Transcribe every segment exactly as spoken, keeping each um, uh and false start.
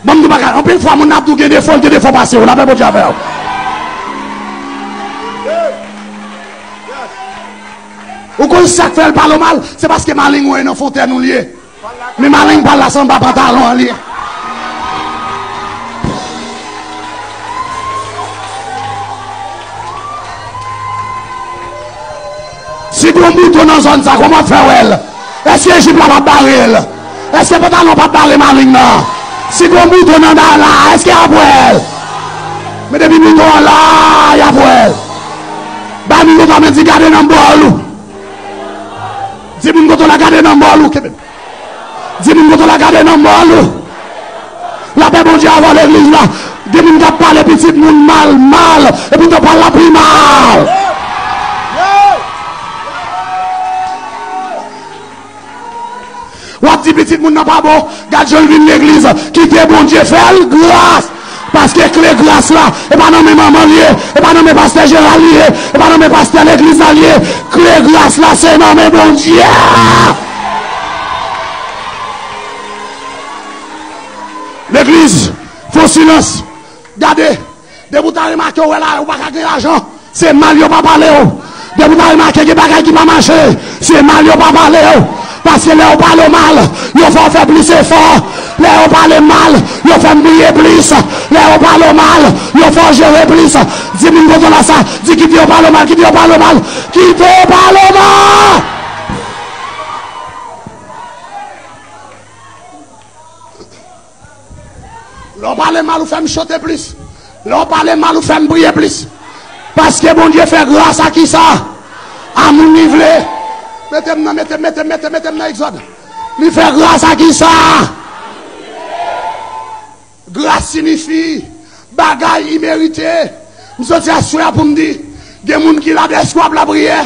Ban m di w bagay, anpil fwa moun nan ap di w gen defo, l gen defo pase w, lapè Bondye avè w. Ou konn sa k fè l pale w mal? Se paske maleng ou ye nan fon tè nou l ye. Men maleng pa l la se anba pantalon an li ye. Si gon bouton nan zòn sa, kòman w ap fè wè l? Èske jip la p ap bare l? Èske pantalon p ap bare maleng nan? Si gon bouton nan da la, èske y ap wè l? Men depi bouton an la, y ap wè l. Bay moun kote w la men di gade nan bòl ou. Di moun kote w la gade nan bòl ou. Kenbe. Di moun kote w la gade nan mòn ou. Lapè Bondye avè w legliz la. Gen moun k ap pale pitit moun mal, mal, epi tou pale la pi mal. W ap di pitit moun nan pa bon, gad jan l vin legliz, kite Bondye fè l gras. Paske kle gras la, e pa nan men manman l ye, e pa nan men pastè jeneral li ye, e pa nan men pastè legliz la l ye. Kle gras la, se nan men Bondye. Legliz, fè w silans. Gade, depi w ta remake w wè la, ou pa ka gen lajan. Se mal yo pa pale w. Depi w ta remake gen bagay ki pa mache, se mal yo pa pale w. Paske lè yo pale w mal, yo fè w fè plis efò. Lè yo pale mal, yo fè m priye plis. Lè yo pale w mal, yo fè w jere plis. Di moun kote w la sa, di kite yo pale w mal, kite yo pale w mal, kite yo pale w mal. Lè w pale mal, ou fè m chante plis. Lè w pale mal, ou fè m priye plis. Paske Bondye fè gras a kisa? A moun li vle. Mete m nan, mete m, mete m, mete m, mete m nan Egzòd. Li fè gras a kisa? Gras siyifi bagay imerite. M soti aswè a pou m di, gen moun ki la dèske w ap lapriyè,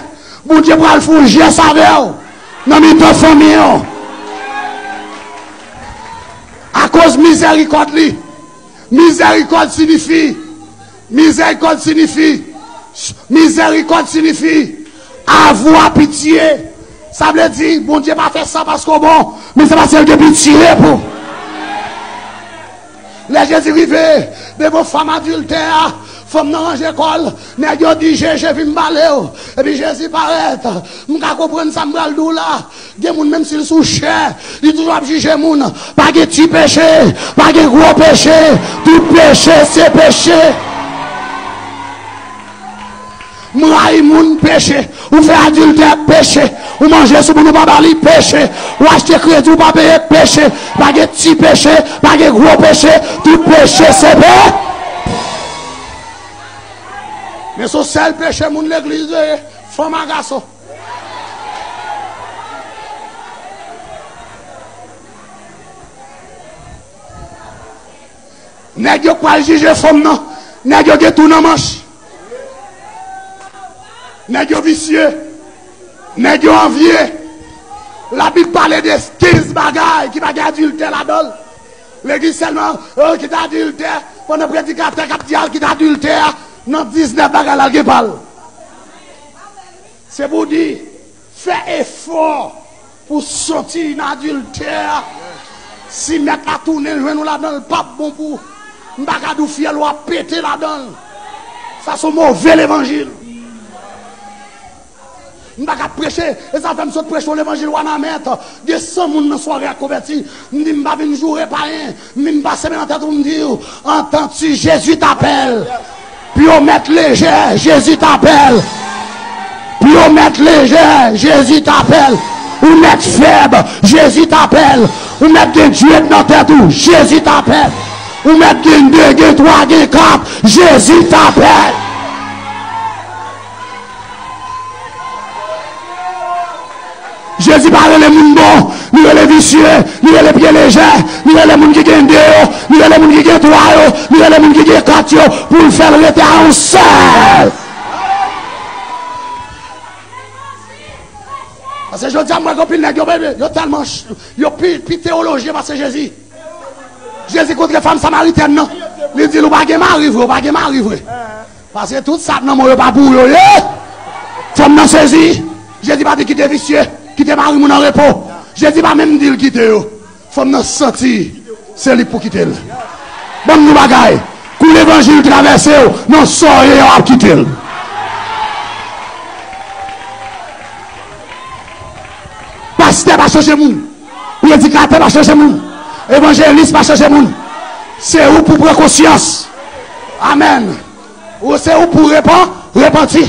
Bondye pral fè yon jès avè w nan mitan fanmi w. Akoz mizèrikòd li. Mizèrikòd siyifi, mizèrikòd siyifi, mizèrikòd siyifi, avoir pitié. Sa vle di, Bondye pa fè sa paske w bon, men se paske l gen pitye pou. Lè Jezi rive devan fanm adiltè a, fanm nan ranje kò l, nèg yo di, Jezi vin pale w. Epi Jezi parèt, m ka konprann sa m pral di w la. Gen moun, menm si l sou chè, li toujou ap jije moun. Pa gen ti peche, pa gen gwo peche, tout peche se peche. M rayi moun, peche. Ou fè adiltè, peche. Ou manje sou moun ou pa ba li, peche. Ou achte kredi ou pa peye, peche. Pa gen ti peche, pa gen gwo peche, tout peche se pe. Men se yon sèl peche moun legliz yo ye, fanm a gason. Nèg yo k pral jije fanm nan, nèg yo gen tou nan manch. Nèg yo visye. Nèg yo anvye. Labib pale de kenz bagay ki pa gen adiltè ladan l. Legliz sèlman, oh, kite adiltè. Pandan predikatè k ap di al kite adiltè a, nan diznèf bagay la, l gen pa l. Se pou di, fè efò pou soti nan adiltè a. Si mèt la tounen jwenn ou ladan l, p ap bon pou ou. M pa ka di w fyèl ou ap pete ladan l. Sa se yon move levanjil. M pa ka preche, e sa fè m sot preche yon levanjil Wanament. Gen san moun nan sware a konvèti. M di m pa vin joure payen, m vin pase men nan tèt ou, m di w, entends-tu, Jésus t'appelle. Pyomèt lejè, Jezi t apèl. Pyomèt lejè, Jezi t apèl. Ou mèt fèb, Jezi t apèl. Ou mèt gen djwèt nan tèt ou, Jezi t apèl. Ou mèt gen de, gen twa, gen kat, Jezi t apèl. Jezi pa rele moun bon, li rele visye, li rele pye lejè, li rele moun ki gen de yo, li rele moun ki gen twa yo, li rele moun ki gen kat yo, pou l fè l rete a yon sèl. Paske jodi a, m wè gen anpil nèg yo, yo tèlman ch-, yo pi, pi teyolojyen pase Jezi. Jezi kontre fanm samaritèn nan. Li di l, ou pa gen mari vre, ou pa gen mari vre. Paske tout sa k nan men w yo pa pou ou yo ye. Fanm nan sezi. Jezi pa di kite visye, kite mari moun an repo. Jezi pa menm di l kite yo. Fanm nan santi. Se li pou kite l. Ban m di w bagay. Kou levanjil travèse w, nan sa w ye a, w ap kite l. Pastè pa chanje moun. Predikatè pa chanje moun. Evanjelis pa chanje moun. Se ou pou pran konsyans. Amèn. Ou, se ou pou repan-, repanti.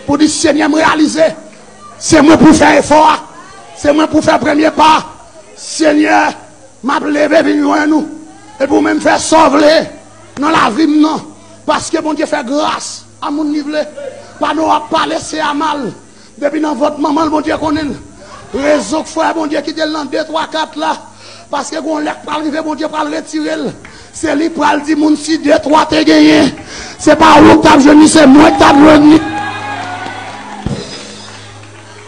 Pou di, Senyè, m reyalize. Se mwen pou fè efò a. Se mwen pou fè premye pa. Senyè, m ap leve vin jwenn ou. Epi ou menm fè sa w vle nan lavi m nan. Paske Bondye fè gras a moun li vle. Pa nou ap pale se a mal. Depi nan vant manman l, Bondye konnen l. Rezon k fè Bondye kite l nan de, twa, kat la. Paske gon lè k pral rive, Bondye pral retire l. Se li pral di moun si de, twa te genyen. Se pa ou k t ap jwenn li, se mwen k t ap jwenn li.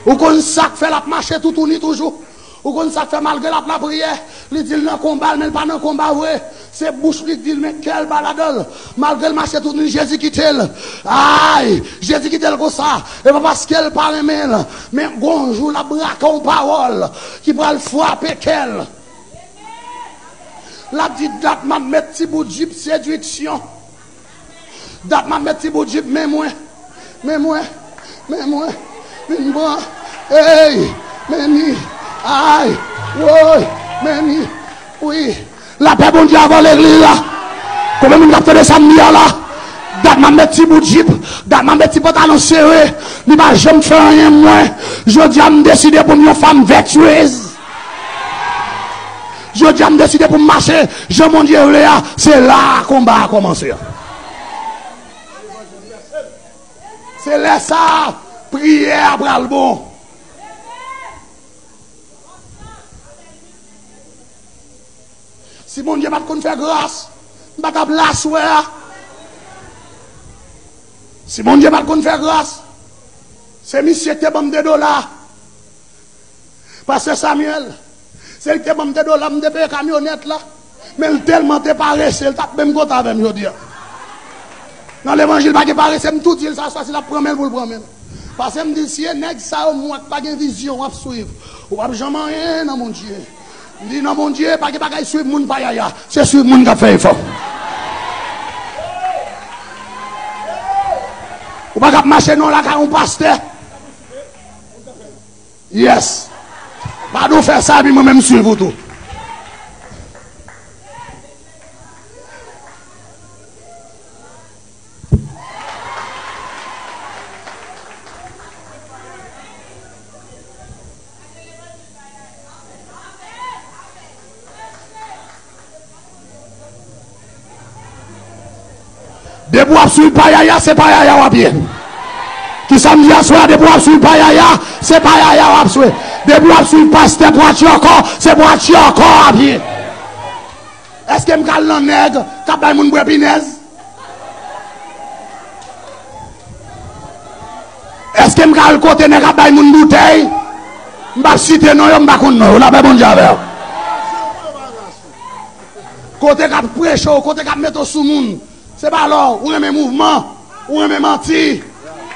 Ou konn sa k fè l ap mache toutouni toujou. Ou konn sa k fè malgre l ap lapriyè, li di l nan konba l, men l pa nan konba vre. Se bouch li k di l, men kè l pa ladan l. Malgre l mache toutouni, Jezi kite l. Ay, Jezi kite l konsa. E pa paske l pa renmen l, men gon jou l ap brake yon pawòl ki pral frape kè l. L ap di, dat m ap met ti bout jip sedwiksyon. Dat m ap met ti bout jip, men mwen, men mwen, men mwen, vin pran, ey, men ni, ay, woy, men ni, wi. Lapè Bondye avè w legliz la. Konbyen moun k ap tande sa m di a la? Dat m ap met ti bout jip, dat m ap met ti pantalon sere, li pa janm fè anyen mwen. Jodi a m deside pou m yon fanm vètyez. Jodi a m deside pou m mache jan Bondye vle a. Se la a konba a kòmanse a. Se lè sa a, priyè a pral bon. Si Bondye pa t konn fè gras, m pa t ap la aswè a. Si Bondye pa t konn fè gras, se misye k te ban m de dola. Pastè Samuel, se li k te ban m de dola, m te peye kamyonèt la. Men l tèlman te parese, l t ap menm kontan avè m jodi a. Nan levanjil, pa gen parese, m tou di l sa swa si l ap pran men l pou l pran men l. Paske m di l, si e nèg sa yo m wè k pa gen vizyon w ap swiv, ou p ap janm anyen nan Bondye. M di, nan Bondye, pa gen bagay swiv moun payaya, se swiv moun k ap fè efò. Ou pa ka ap mache nan lakay yon pastè. Yes. Badou fè sa, epi mwen menm swiv ou tou. Depi w ap swiv payaya, se payaya w ap ye. Kisa m di aswè a? Depi w ap swiv payaya, se payaya w ap swiv. Depi w ap swiv pastè pwatyòkò, se pwatyòkò w ap ye. Èske m ka al nan nèg k ap bay moun bwè pinèz? Èske m ka al kote nèg ap bay moun boutèy? M p ap site non yo, m pa konn non yo. Lapè Bondye avè w. Kote k ap preche w, kote k ap mete w sou moun. Se pa lè w renmen mouvman, ou renmen manti.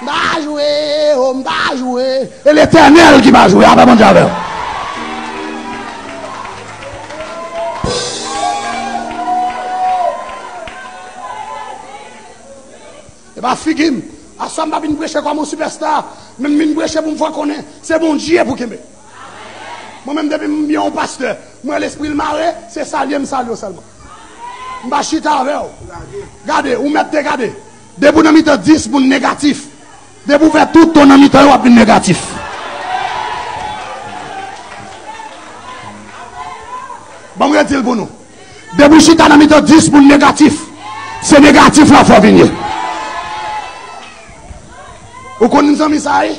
M pa jwe, o, m pa jwe. E Letènèl ki pa jwe. Lapè Bondye avè w. E pa figi m. Aswè m pa vin preche kòm yon sipèsta, men m vin preche pou m fè w konnen se Bondye pou kenbe. Mwen menm, depi m byen yon pastè, m wè lespri l mare, se salye m salye w sèlman. M pa chita avè w. Gade, ou mèt te gade. Depi w nan mitan dis moun negatif, depi w fè tout ton nan mitan yo, w ap vin negatif. Ban m redi l pou nou. Depi w chita nan mitan dis moun negatif, se negatif la fè w vin ye. Ou konn zanmi sa a, wi?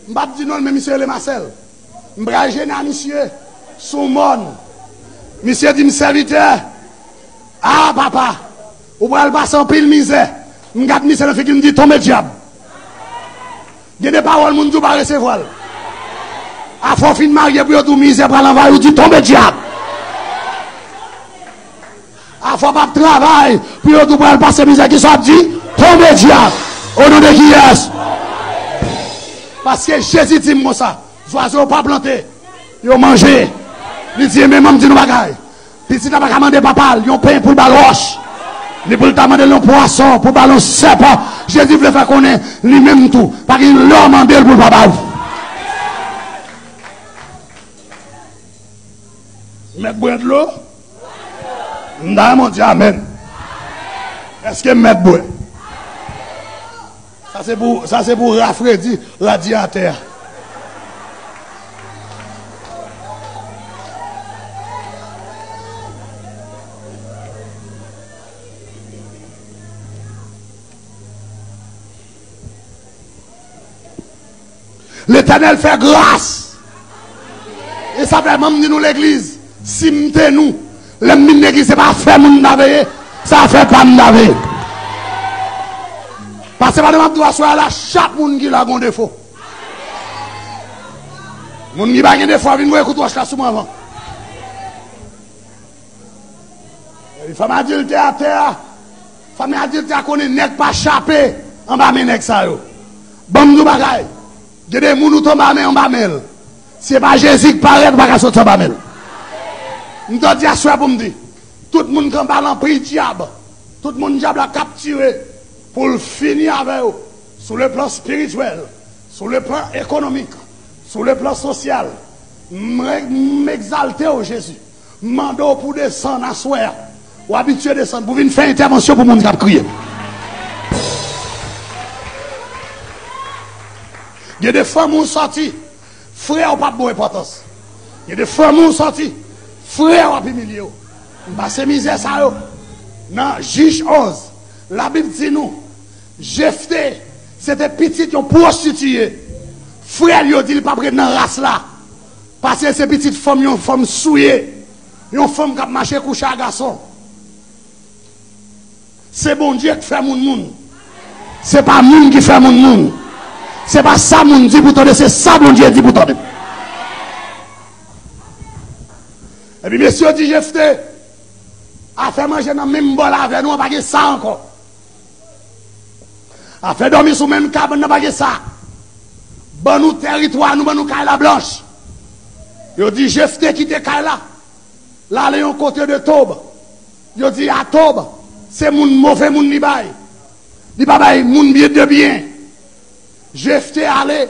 M p ap di non l, men misye rele Masèl. M pral jene a misye sou mòn. Misye di m, sèvitè, a papa, ou pral pase anpil mizè. M gad misye nan figi, m di, tonbe dyab. Gen de pawòl moun di w pa resevwa l. Afè w fin marye pou yo di w mizè pral anvayi w, di, tonbe dyab. Afè w p ap travay pou yo di w pral pase mizè, kisa w ap di? Tonbe dyab. O non de kiyès? Paske Jezi di m konsa, zwazo yo pa plante, yo manje. Li di, men mwen m di nou bagay. Pitit la pa ka mande papa l yon pen pou l ba l wòch, ni pou l ta mande l yon pwason, pou l ba l yon sèpan. Jezi vle fè konnen li menm tou, pa gen lè w mande l pou l pa ba w. Mèt bwè dlo? M ta renmen w di amèn. Èske m mèt bwè? Sa se pou, sa se pou rafredi radyatè a. Letènèl fè gras. E sa fè m di nou legliz, si m te nou, lè m vin legliz, se pa afè moun m ta veye, se afè pa m m ta veye. Paske pandan m ap di w aswè a la, chak moun ki la gon defo. Moun ki pa gen defo a vin voye kout wòch la sou mwen anvan. Epi fanm adiltè atè a, fanm adiltè a konnen nèg pa chape anba men nèg sa yo. Ban m di w bagay, gen de moun ou tonbe anba men anba men l. Si se pa Jezi k parèt, ou pa ka soti anba men l. M t di aswè pou m di, tout moun k anba lanpri dyab, tout moun dyab la kaptire pou l fini avè yo, sou le plan espirityèl, sou le plan ekonomik, sou le plan sosyal, m, m egzalte w, Jezi. M mande w pou desann aswè a. W abitye desann pou vin fè entèvansyon pou moun k ap kriye. Gen de fanmi w sòti, frè w p ap ba w enpòtans. Gen de fanmi w sòti, frè w ap imilye w. M pase mizè sa yo. Nan Jij onz, Labib di nou, Jefte, se te pitit yon pwostitiye. Frè l yo di li p ap ret nan ras la. Paske se pitit fanm, yon fanm souye, yon fanm k ap mache kouche ak gason. Se Bondye k fè moun moun. Se pa moun ki fè moun moun. Se pa sa moun di pou tande, se sa Bondye di pou tande. Epi mesye yo di Jefte, afè manje nan menm bòl avè nou an, pa gen sa ankò. Afè dòmi sou menm kabann nan, pa gen sa. Ban nou tèritwa nou, ban nou kay la blanch. Yo di Jefte kite kay la, l ale yon kote de Tob. Yo di a Tob, se moun, move moun li bay. Li pa bay moun byen de byen. Jefte ale.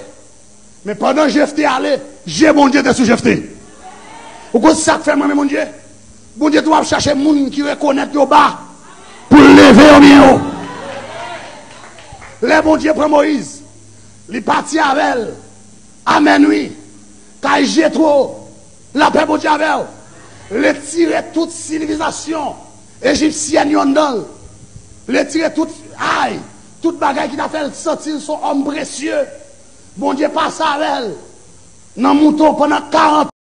Men pandan Jefte ale, je Bondye te sou Jefte. Ou konn sa k fè m renmen Bondye? Bondye tou ap chache moun ki rekonèt yo ba pou l leve yo byen wo. Lè Bondye pran Moyiz, li pati avè l. Amèn wi. Kay Jetwo, lapè Bondye avè w. L retire tout sivilizasyon ejipsyèn yo anndan l. L retire tout, ay, tout bagay ki ta fè l santi l se yon òm presye. Bondye pase avè l nan mouton pandan karant